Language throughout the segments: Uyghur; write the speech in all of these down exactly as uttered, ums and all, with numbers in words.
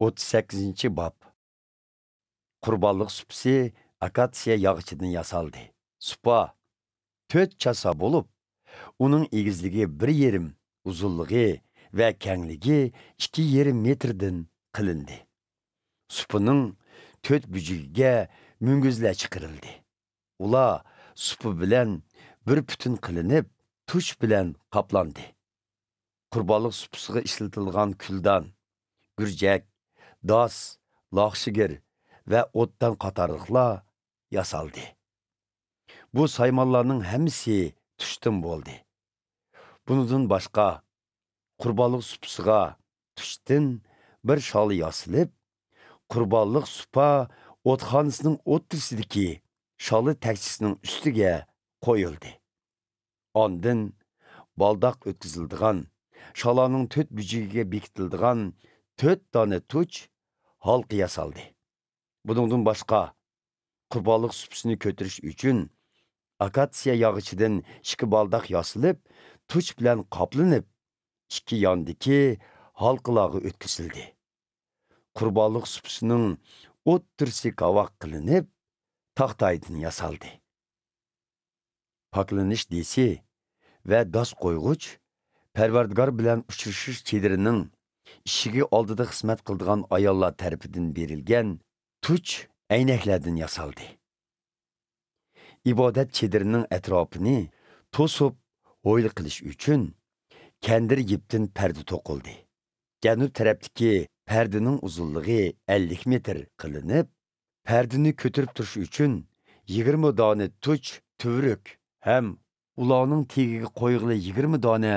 ئوتتۇز سەككىزىنچى باب. قۇربانلىق سۇپىسى ئاكاتسىيە ياغىچىدىن ياسالدى. سۇپا تۆت چاسا بولۇپ، ئۇنىڭ ئېگىزلىكى بىر يېرىم، ئۇزۇنلۇقى ۋە كەڭلىكى ئىككى يېرىم مېتىردىن قىلىندى. سۇپىنىڭ تۆت بۇجىكىگە مۈڭگۈزلەر چىقىرىلدى. ئۇلار سۇپا بىلەن بىر پۈتۈن قىلىنىپ، تۇش بىلەن قاپلاندى. قۇربانلىق سۇپىسىغا ئىشلىتىلغان كۈلدان، گۈرجەك، داس، لاخشىگىر ۋە ئوتتان قاتارلىقلار ياسالدى. بۇ سايمانلارنىڭ ھەممىسى تۇشتىن بولدى. بۇنىڭدىن باشقا، قۇربانلىق سۇپىسىغا تۇشتىن بىر شالا ياسىلىپ، قۇربانلىق سۇپا ئوتخانىسىنىڭ ئوتتۇرىسىدىكى شالا تەكچىسىنىڭ ئۈستىگە قويۇلدى. ئاندىن بالداق ئۆتكۈزۈلىدىغان، شالانىڭ تۆت بۇجىكىگە بېكىتىلىدىغان تۆت دانە تۇچ ھالقا ياسالدى. بۇنىڭدىن باشقا، قۇربانلىق سۇپىسىنى كۆتۈرۈش ئۈچۈن ئاكاتسىيە ياغىچىدىن ئىككى بالداق ياسىلىپ، تۇچ بىلەن قاپلىنىپ، ئىككى ياندىكى ھالقىلارغا ئۆتكۈزۈلدى. قۇربانلىق سۇپىسىنىڭ ئوتتۇرىسى كاۋاك قىلىنىپ، تاختايدىن ياسالدى. پاكلىنىش دېسى ۋە داس قويغۇچ، پەرۋەردىگار بىلەن ئۇچرىشىش چېدىرىنىڭ ئىشىكى ئالدىدا خىزمەت قىلىدىغان ئاياللار تەرىپىدىن بېرىلگەن تۇچ ئەينەكلەردىن ياسالدى. ئىبادەت چېدىرىنىڭ ئەتراپىنى توسۇپ ھويلا قىلىش ئۈچۈن كەندىر يىپتىن پەردە توقۇلدى. جەنۇب تەرەپتىكى پەردىنىڭ ئۇزۇنلۇقى ئەللىك مېتىر قىلىنىپ، پەردىنى كۆتۈرۈپ تۇرۇش ئۈچۈن يىگىرمە دانە تۇچ تۈۋرۈك ھەم ئۇلارنىڭ تېگىگە قويغىلى يىگىرمە دانە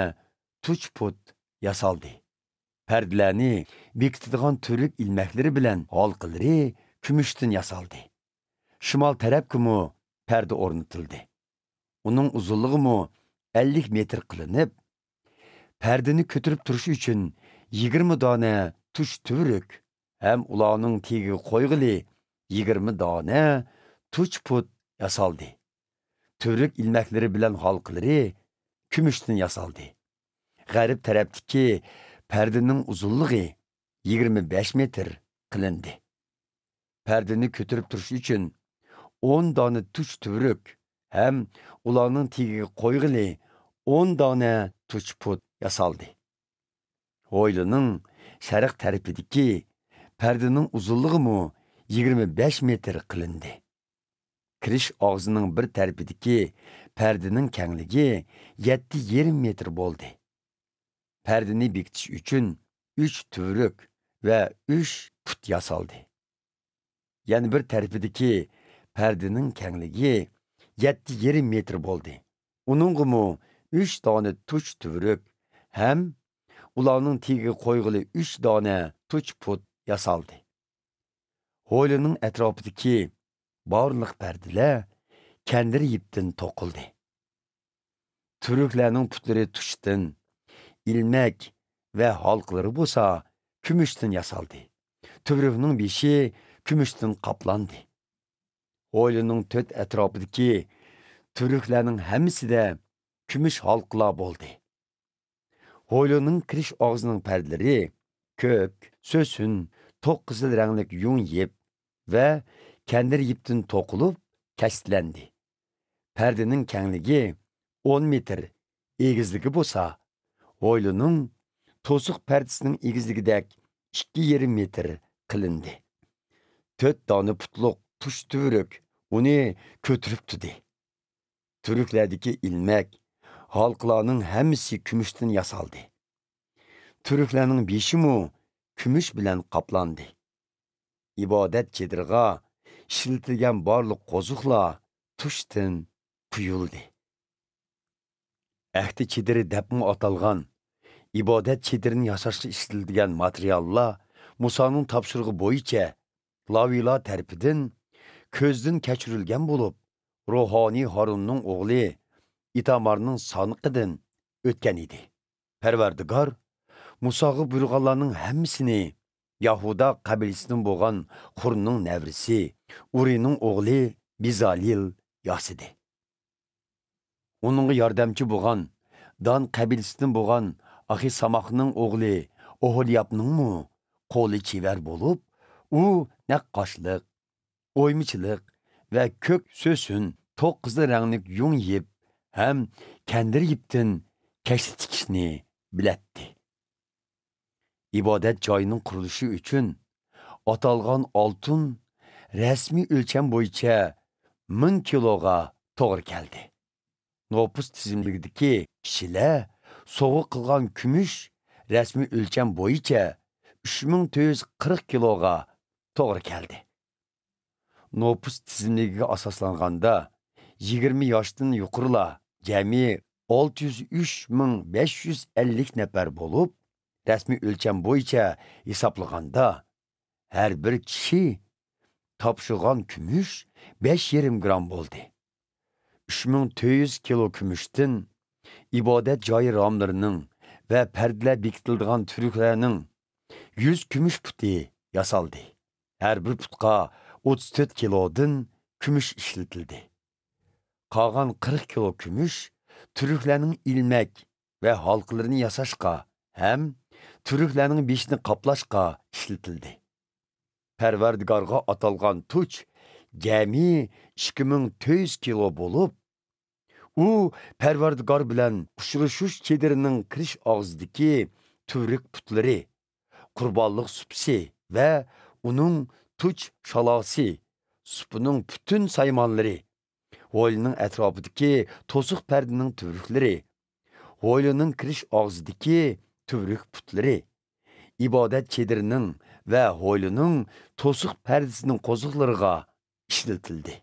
تۇچ پۇت ياسالدى. پەردىلەرنى بېكىتىدىغان تۈۋرۈك ئىلمەكلىرى بىلەن ھالقىلىرى كۈمۈشتىن ياسالدى. شىمال تەرەپكىمۇ پەردە ئورنىتىلدى. ئۇنىڭ ئۇزۇنلۇقىمۇ ئەللىك مېتىر قىلىنىپ، پەردىنى كۆتۈرۈپ تۇرۇش ئۈچۈن يىگىرمە دانە تۇچ تۈۋرۈك ھەم ئۇلارنىڭ تېگىگە قويغىلى يىگىرمە دانە تۇچ پۇت ياسالدى. تۈۋرۈك ئىلمەكلىرى بىلەن ھالقىلىرى كۈمۈشتىن ياسالدى. غەرب تەرەپتىكى پەردىنىڭ ئۇزۇنلۇقى يىگىرمە بەش مېتىر قىلىندى. پەردىنى كۆتۈرۈپ تۇرۇش ئۈچۈن ئون دانە تۇچ تۈۋرۈك ھەم ئۇلارنىڭ تېگىگە قويغىلى ئون دانە تۇچ پۇت ياسالدى. ھويلىنىڭ شەرق تەرىپىدىكى پەردىنىڭ ئۇزۇنلۇقىمۇ يىگىرمە بەش مېتىر قىلىندى. كىرىش ئاغزىنىڭ بىر تەرىپىدىكى پەردىنىڭ كەڭلىكى يەتتە يېرىم مېتىر بولدى. پەردىنى بېكىتىش ئۈچۈن ئۈچ تۈۋرۈك ۋە ئۈچ پۇت ياسالدى. يەنە بىر تەرىپىدىكى پەردىنىڭ كەڭلىكى يەتتە يېرىم مېتىر بولدى. ئۇنىڭغىمۇ ئۈچ دانە تۇچ تۈۋرۈك ھەم ئۇلارنىڭ تېگىگە قويغىلى ئۈچ دانە تۇچ پۇت ياسالدى. ھويلىنىڭ ئەتراپىدىكى بارلىق پەردىلەر كەندىر يىپتىن توقۇلدى. تۈۋرۈكلەرنىڭ پۇتلىرى تۇشتىن، ئىلمەك ۋە ھالقىلىرى بولسا كۈمۈشتىن ياسالدى. تۈۋرۈكنىڭ بېشى كۈمۈشتىن قاپلاندى. ھويلىنىڭ تۆت ئەتراپىدىكى تۈۋرۈكلەرنىڭ ھەممىسىدە كۈمۈش ھالقىلار بولدى. ھويلىنىڭ كىرىش ئاغزىنىڭ پەردىلىرى كۆك، سۆسۈن، توق قىزىل رەڭلىك يۇڭ يىپ ۋە كەندىر يىپتىن توقۇلۇپ كەشتلەندى. پەردىنىڭ كەڭلىكى ئون مېتىر، ئېگىزلىكى بولسا، ھويلىنىڭ توسۇق پەردىسىنىڭ ئېگىزلىكىدەك ئىككى يېرىم مېتىر قىلىندى. تۆت دانە پۇتلۇق تۇش تۈۋرۈك ئۇنى كۆتۈرۈپ تۇردى. تۈۋرۈكلەردىكى ئىلمەك، ھالقىلارنىڭ ھەممىسى كۈمۈشتىن ياسالدى. تۈۋرۈكلەرنىڭ بېشىمۇ كۈمۈش بىلەن قاپلاندى. ئىبادەت چېدىرىغا ئىشلىتىلگەن بارلىق قوزۇقلار تۇشتىن قۇيۇلدى. ئەھدى چېدىرى دەپمۇ ئاتالغان ئىبادەت چېدىرىنى ياساشقا ئىشلىتىلگەن ماتېرىياللار مۇسانىڭ تاپشۇرۇقى بويىچە لاۋىيلار تەرىپىدىن كۆزدىن كەچۈرۈلگەن بولۇپ، روھانىي ھارۇننىڭ ئوغلى ئىتامارنىڭ سانىقىدىن ئۆتكەن ئىدى. پەرۋەردىگار مۇساغا بۇيرۇغانلارنىڭ ھەممىسىنى يەھۇدا قەبىلىسىدىن بولغان خۇرنىڭ نەۋرىسى ئۇرىنىڭ ئوغلى بېزالېل ياسىدى. ئۇنىڭغا ياردەمچى بولغان دان قەبىلىسىدىن بولغان ئاخىساماخنىڭ ئوغلى ئوھوليابنىڭمۇ قولى چېۋەر بولۇپ، ئۇ نەققاشلىق، ئويمىچىلىق ۋە كۆك سۆسۈن، توق قىزىل رەڭلىك يۇڭ يىپ ھەم كەندىر يىپتىن كەشتە تىكىشنى بىلەتتى. ئىبادەت جايىنىڭ قۇرۇلۇشى ئۈچۈن ئاتالغان ئالتۇن رەسمىي ئۆلچەم بويىچە مىڭ كىلوغا توغرا كەلدى. نوپۇس تىزىملىكىدىكى كىشىلەر سوۋغا قىلغان كۈمۈش رەسمىي ئۆلچەم بويىچە ئۈچ مىڭ تۆت يۈز قىرىق كىلوغا توغرا كەلدى. نوپۇس تىزىملىكىگە ئاساسلانغاندا، يىگىرمە ياشتىن يۇقىرىلار جەمئىي ئالتە يۈز ئۈچ مىڭ بەش يۈز ئەللىك نەپەر بولۇپ، رەسمىي ئۆلچەم بويىچە ھېسابلىغاندا، ھەر بىر كىشى تاپشۇرغان كۈمۈش بەش يېرىم گرام بولدى. ئۈچ مىڭ تۆت يۈز كىلو كۈمۈشتىن ئىبادەت جايى راملىرىنىڭ ۋە پەردىلەر بېكىتىلىدىغان تۈۋرۈكلەرنىڭ يۈز كۈمۈش پۇتى ياسالدى. ھەر بىر پۇتقا ئوتتۇز تۆت كىلودىن كۈمۈش ئىشلىتىلدى. قالغان قىرىق كىلو كۈمۈش تۈۋرۈكلەرنىڭ ئىلمەك ۋە ھالقىلىرىنى ياساشقا ھەم تۈۋرۈكلەرنىڭ بېشىنى قاپلاشقا ئىشلىتىلدى. پەرۋەردىگارغا ئاتالغان تۇچ جەمئىي ئىككى مىڭ تۆت يۈز كىلو بولۇپ، ئۇ پەرۋەردىگار بىلەن ئۇچرىشىش چېدىرىنىڭ كىرىش ئاغزىدىكى تۈۋرۈك پۇتلىرى، قۇربانلىق سۇپىسى ۋە ئۇنىڭ تۇچ شالاسى، سۇپىنىڭ پۈتۈن سايمانلىرى، ھويلىنىڭ ئەتراپىدىكى توسۇق پەردىنىڭ تۈۋرۈكلىرى، ھويلىنىڭ كىرىش ئاغزىدىكى تۈۋرۈك پۇتلىرى، ئىبادەت چېدىرىنىڭ ۋە ھويلىنىڭ توسۇق پەردىسىنىڭ قوزۇقلىرىغا ئىشلىتىلدى.